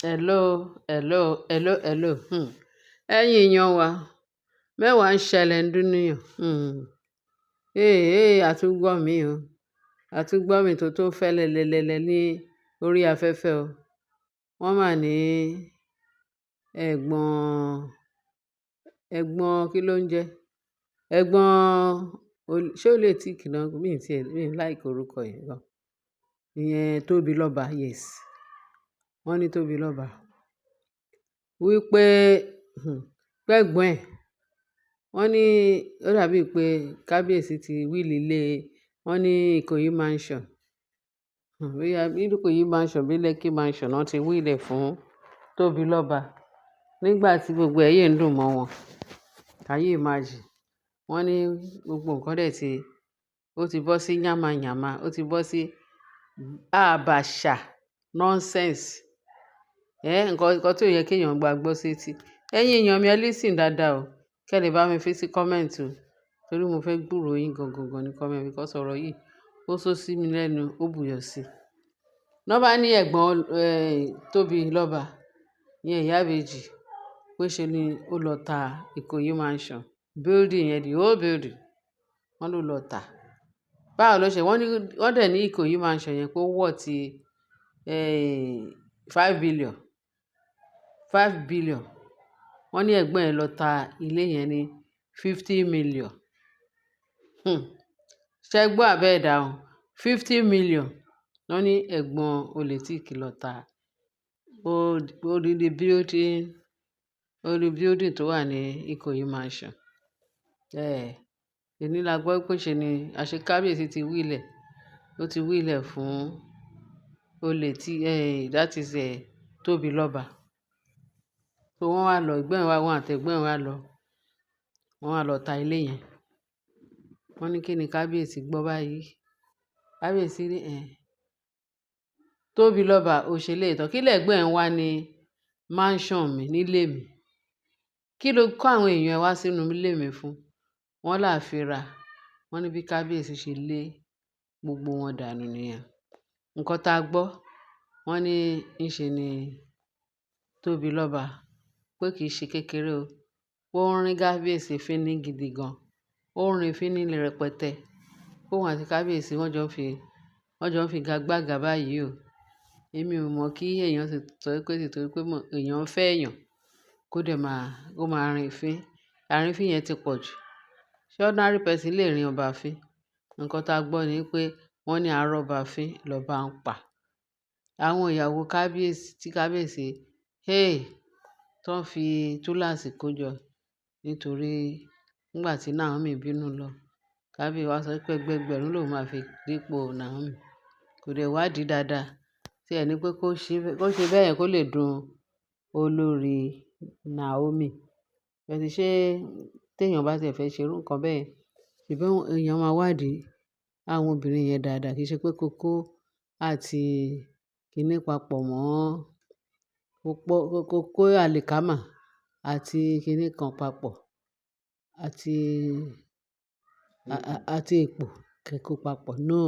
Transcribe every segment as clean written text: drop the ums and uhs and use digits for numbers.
Hello, hello, hello, hello. Ẹ̀yin èèyàn wa, mẹ́wàá ń ṣẹlẹ̀ ń dúníyàn. Ee, ee, àtúngbọ́ mi o. Àtúngbọ́ mi tó tó fẹ́ lẹ́lẹ́lẹ́lẹ́ ní orí afẹ́fẹ́ o. Wọ́n mà ní ẹ̀gbọ́n, ẹ̀gbọ́n kí ló ń jẹ́? Ẹ̀gbọ́n, ṣé ó lè tíì kí náà? Mi ò tí ì, mi ò like orúkọ yẹn gan. Ìyẹn Tóbilọ́ba, yes. Wọ́n ní Tóbilọ́ba. Wípé, pé ẹ̀gbọ́n ẹ̀, wọ́n ní ó dàbí pé kábíyèsí ti will ilé, wọ́n ní Ìkòyí Mansion. Bóyá bí Ìkòyí Mansion bí Lekki Mansion náà ti will ẹ̀ fún Tóbilọ́ba. Nígbà tí gbogbo ẹ̀ yìí ń dùn mọ́ wọn. Can you imagine? Wọ́n ní gbogbo nǹkan dẹ̀ tí ó ti bọ́ sí yàmá yàmá, ó ti bọ́ sí àbàṣà nonsense. Nǹkan tí ó yẹ kí èèyàn gba gbọ́ sí etí. Ẹ̀yin èèyàn mi, ẹ listen dáadáa o. Kí ẹ lè bá mi fi sí comment o. Torí mo fẹ́ gbúròó yín gangan gan ní comment because ọ̀rọ̀ yìí ó sọ sí mi lẹ́nu, ó buyọ̀ sí. Lọ́ bá ní ẹ̀gbọ́n, Tóbilọ́ba, ìyẹn ìyá ìbejì, pé ṣe ni ó lọ ta Ìkòyí Mansion, building yẹn, the whole building. Wọ́n ló lọ tà. Báwo ló ṣe? Wọ́n ní, wọ́n dẹ̀ ní Ìkòyí Mansion yẹn pé ó worth, 5 billion. 5 billion. Wọ́n ní ẹ̀gbọ́n ẹ̀ lọ ta ilé yẹn ní 50 million. Ṣé ẹ gbọ́ àbẹ́ ẹ dáhùn? 50 million. Wọ́n ní ẹ̀gbọ́n Oletik lọ ta odidi building, odidi building tó wà ní Ìkòyí Mansion. Èní la gbọ́ pé ṣe ni àṣé kábíyèsí ti will ẹ̀, ó ti will ẹ̀ fún Oleti, that is, Tóbilọ́ba. So wọ́n wá lọ, ẹ̀gbọ́n ẹ̀ wá, wọ́n àti ẹ̀gbọ́n ẹ̀ wá lọ, wọ́n wá lọ ta ilé yẹn. Wọ́n ní kí ni kábíyèsí gbọ́ báyìí. Kábíyèsí ní, Tóbilọ́ba ò ṣe eléyìí tán. Kí lẹ̀gbọ́n ẹ̀ ń wá ní mansion mi nílé mi? Kí ló kó àwọn èèyàn ẹ wá sínú ilé mi fún? Wọ́n là fi ra. Wọ́n ní bí kábíyèsí ṣe lé gbogbo wọn dànù nìyẹn. Nǹkan tá gbọ́, wọ́n ní ń ṣe ni Tóbilọ́ba pé kì í ṣe kékeré o. Ó ń rín kábíyèsí fín ní gidi gan. Ó ń rin fín ní rẹpẹtẹ. Òun àti kábíyèsí wọ́n jọ ń fi igagbága báyìí o. Èmi ò mọ̀ kí èèyàn ṣe sọ pé títorí pé èèyàn ń fẹ́ èèyàn kó dẹ̀ máa, kó máa rin fín. Àrífín yẹn ti pọ̀ jù. Ṣé ordinary person lè rin ọba fín? Nǹkan tá gbọ́ ni pé wọ́n ní arọ́ba fín lọba ń pa. Àwọn ìyàwó kábíyèsí tí kábíyèsí, hey, tó ń fi túláàsì kó jọ nítorí nígbà tí Naomi bínú lọ, kábíyèsí wá sọ pé ẹgbẹẹgbẹ̀rún lòun máa fi dípò Naomi. Kò dẹ̀ wádìí dáadáa. Tí ẹ ní pé kó ṣe bẹ́ẹ̀ kó lè dùn olórí Naomi. Ẹ ti ṣé tí èèyàn bá ti fẹ́ ṣe irú nǹkan bẹ́ẹ̀, ṣùgbọ́n èèyàn máa wádìí àwọn obìnrin yẹn dáadáa. Kì í ṣe pé kókó àti kíní papọ̀ mọ́, kó kó àlìkámà àti kíní kan papọ̀ àti epo kẹ́ kó papọ̀. No.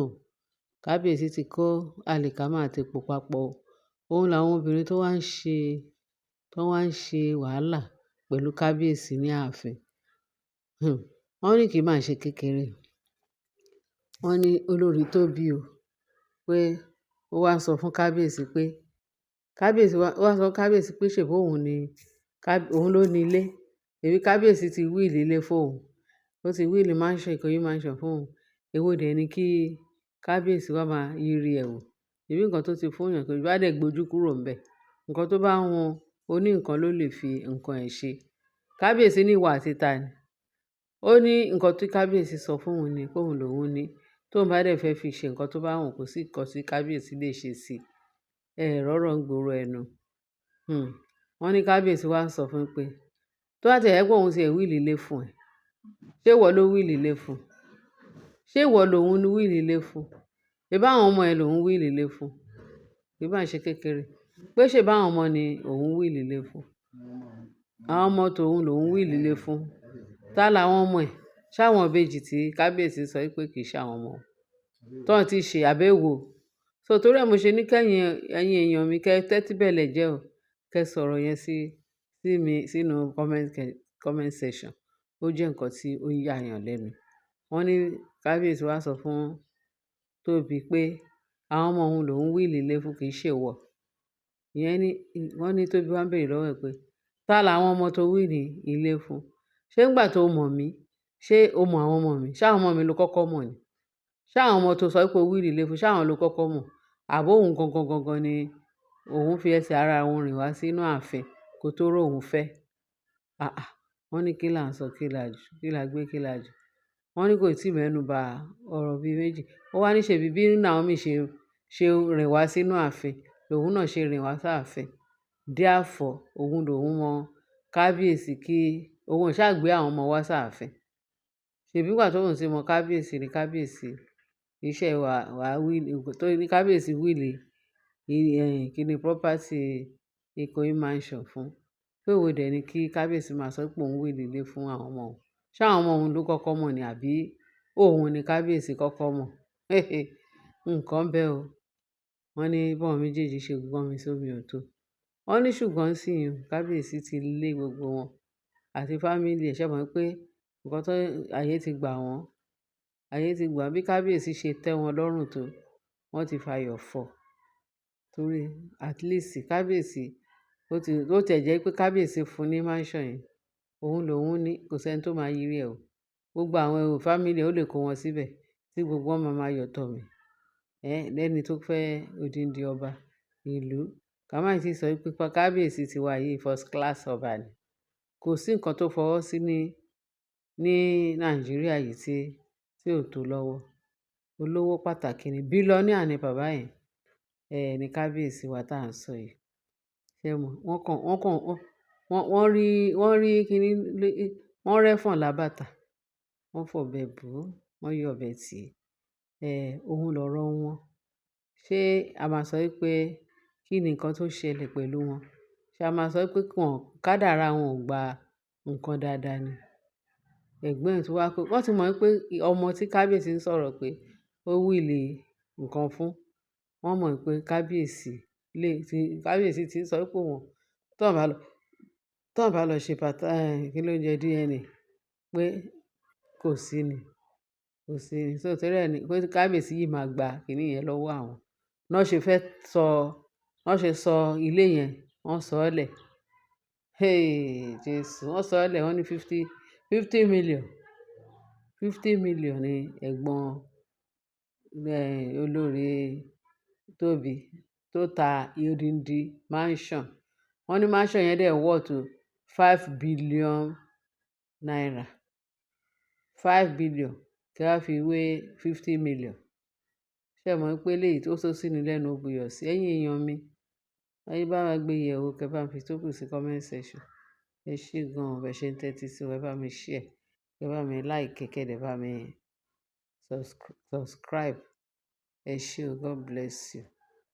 Kábíyèsí ti kó àlìkámà àti epo papọ̀. Òun làwọn obìnrin tó wá ń ṣe wàhálà pẹ̀lú kábíyèsí ní ààfin. Wọ́n ní kì í máa ṣe kékeré. Wọ́n ní olórí Tóbi o pé ó wá sọ fún kábíyèsí pé kábíyèsí wá, ó wá sọ fún kábíyèsí pé ṣèbí òun ni, òun ló ní ilé. Ṣèbí kábíyèsí ti will ilé fún òun. Ó ti will mansion, Ìkòyí Mansion fún òun. Èwo dẹ̀ ni kí kábíyèsí wá máa yiri ẹ̀ wò. Ṣèbí nǹkan tó ti fún èèyàn kò bá dẹ̀ gbójú kúrò níbẹ̀. Nǹkan tó bá wun oní nǹkan ló lè fi nǹkan ẹ̀ ṣe. Kábíyèsí ní ìwọ àti ta ni. Ó ní nǹkan tí kábíyèsí sọ fún òun ni pé òun lòun ní. Tóun bá dẹ̀ fẹ́ fi ṣe nǹkan tó bá wù kó sí nǹkan tí kábíyèsí lè ṣe sí i. Ẹ rọ́rọ̀ ń gbòòrò ẹnu. Wọ́n ní kábíyèsí wá ń sọ fún un pé tó bá ti ẹ̀ pé òun ti ẹ̀ will ilé fún ẹ, ṣé ìwọ ló will ilé fún? Ṣé ìwọ lòun will ilé fún? Ṣé bá àwọn ọmọ ẹ lòun will ilé fún? Kì í bá ṣe kékeré. Pé ṣé bá àwọn ọmọ ni òun will ilé fún? Àwọn ọmọ tòun lòun will ilé fún. Tá làwọn ọmọ ẹ̀? Ṣé àwọn ìbejì tí kábíyèsí sọ wípé kì í ṣe àwọn ọmọ? Tán tí ṣe àbẹ́wò. So torí ẹ mo ṣe ní kẹ́yìn, ẹ̀yin èèyàn mi kẹ́ tẹ́tí bẹ̀lẹ̀ jẹ́ o. Kẹ́ sọ̀rọ̀ yẹn sí mi sínú comment section. Ó jẹ́ nǹkan tí ó ń yà yàn lẹ́nu. Wọ́n ní kábíyèsí wá sọ fún Tóbi pé àwọn ọmọ òun lòún will ilé fún, kì í ṣe ìwọ. Ìyẹn ní, wọ́n ní Tóbi wá ń béèrè lọ́wọ́ ẹ̀ pé, tá làwọn ọmọ tó will ilé fún? Ṣé nígbà tó mọ̀ mí, ṣé o mọ àwọn ọmọ mi? Ṣé àwọn ọmọ mi ló kọ́kọ́ mọ̀ ni? Ṣé àwọn ọmọ tó sọ pé o will ilé fún, ṣé àwọn ló kọ́kọ́ mọ̀? Àbó òun gangan gangan ni òun fi ẹsẹ̀ ara òun rìn wá sínú ààfin kó tó rí òun fẹ́. Àà, wọ́n ní kí là ń sọ, kí là jù, kí là gbé, kí là jù. Wọ́n ní kò tí ì mẹ́nù ba ọ̀rọ̀ bí méjì. Ó wá ní ṣe bí Naomi ṣe rìn wá sínú ààfin, lòun náà ṣe rìn wá sí ààfin. Therefore, òun lòún mọ kábíyèsí kí òun ò ṣà gbé àwọn ọmọ wá sí ààfin. Ṣèbí ìgbà tó òun ti mọ kábíyèsí ni kábíyèsí iṣẹ́ wa, wà will, tó ní kábíyèsí will kíni property Ikoyi mansion fún. Pé èwo dẹ̀ ni kí kábíyèsí máa sọ pé òun will ilé fún àwọn ọmọ òun. Ṣé àwọn ọmọ òun ló kọ́kọ́ mọ̀ ni àbí òun ni kábíyèsí kọ́kọ́ mọ̀? Nǹkan bẹ́ o. Wọ́n ní bí àwọn méjèèjì ṣe gbọ́n mi sómi ò tó. Wọ́n ní ṣùgbọ́n sí i, kábíyèsí ti lé gbogbo wọn àti family ẹ̀. Ṣé ẹ mọ̀ pé nǹkan tó ayé ti gbà wọ́n, ayé ti gbà bí kábíyèsí ṣe tẹ́ wọn lọ́rùn tó, wọ́n ti fàyọ̀ fọ̀. Torí at least kábíyèsí, ó ti ẹ̀ jẹ́ pé kábíyèsí fún ní mansion yẹn. Òun lòún ní, kò sí ẹni tó máa yiri ẹ o. Gbogbo àwọn family ó lè kó wọn síbẹ̀ tí gbogbo wọn máa ma yọ̀ tọ̀ mí. Lẹ́ni tó fẹ́ odindi ọba ìlú. Ká má sì sọ wípé kábíyèsí ti wá yìí first class ọba ni. Kò sí nǹkan tó fọwọ́ sí ní Nàìjíríà yìí tí ò tó lọ́wọ́. Olówó pàtàkì ni, billionaire ni bàbá yẹn. Ní kábíyèsí wa tí à ń sọ yìí. Ṣé ẹ mọ̀? Wọ́n kàn, wọ́n kàn, wọ́n, wọ́n rí, wọ́n rí kíní, wọ́n rẹ́fọ̀n lábàtà. Wọ́n fọ̀bẹ bù, wọ́n yọ ọbẹ̀ tì. Òun lọ̀rọ̀ wọn. Ṣé a máa sọ wípé kí ni nǹkan tó ṣẹlẹ̀ pẹ̀lú wọn? Ṣé a máa sọ wípé wọ́n kádàrá wọn ò gba nǹkan dáadáa ni? Ẹ̀gbọ́n ẹ̀ tó wá pé wọ́n ti mọ̀ wípé ọmọ tí kábíyèsí ń sọ̀rọ̀ pé ó will nǹkan fún, wọ́n mọ̀ wípé kábíyèsí lè tí kábíyèsí tí ń sọ wípé òun tó bá lọ ṣe kí ló ń jẹ DNA pé kò sí ni, kò sí ni. So torí ẹ ni pé kábíyèsí yìí máa gba kíní yẹn lọ́wọ́ àwọn. Wọ́n ṣe fẹ́ sọ, wọ́n ṣe sọ ilé yẹn, wọ́n sọ ọ́ lẹ̀. Hey Jesu! Wọ́n sọ ọ́ lẹ̀, wọ́n ní fifty million, 50 million ní ẹ̀gbọ́n, olórí Tóbi tó ta odindi mansion. Wọ́n ní mansion yẹn dẹ̀ worth ₦5 billion. 5 billion kí a fi wé 50 million. Ṣé ẹ mọ̀ wípé eléyìí tó sí ni lẹ́nu ó buyọ̀ sí ẹ̀yin èèyàn mi. Ẹ bá wa gbé yẹ̀wò, kí ẹ bá mi fi tókù sí comment section. Ẹ ṣé gan-an, bẹ ṣe ń tẹ́tí sí wa, ẹ bá mi share, ẹ bá mi like, kẹ́ dẹ̀ bá mi subscribe. Ẹ ṣé o, God bless you.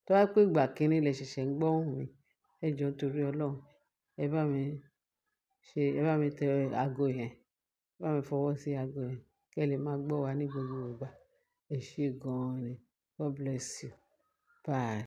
Tó bá pé ìgbà kíní lẹ ṣẹ̀ṣẹ̀ ń gbọ́ ohùn mi, ẹ jọ̀ọ́ nítorí Ọlọ́run, ẹ bá mi ṣe, ẹ bá mi tẹ ago yẹn, ẹ bá mi fọwọ́ sí ago yẹn kí ẹ lè máa gbọ́ wa ní gbogbo ìgbà. Ẹ ṣé gan-an ni. God bless you. Bye.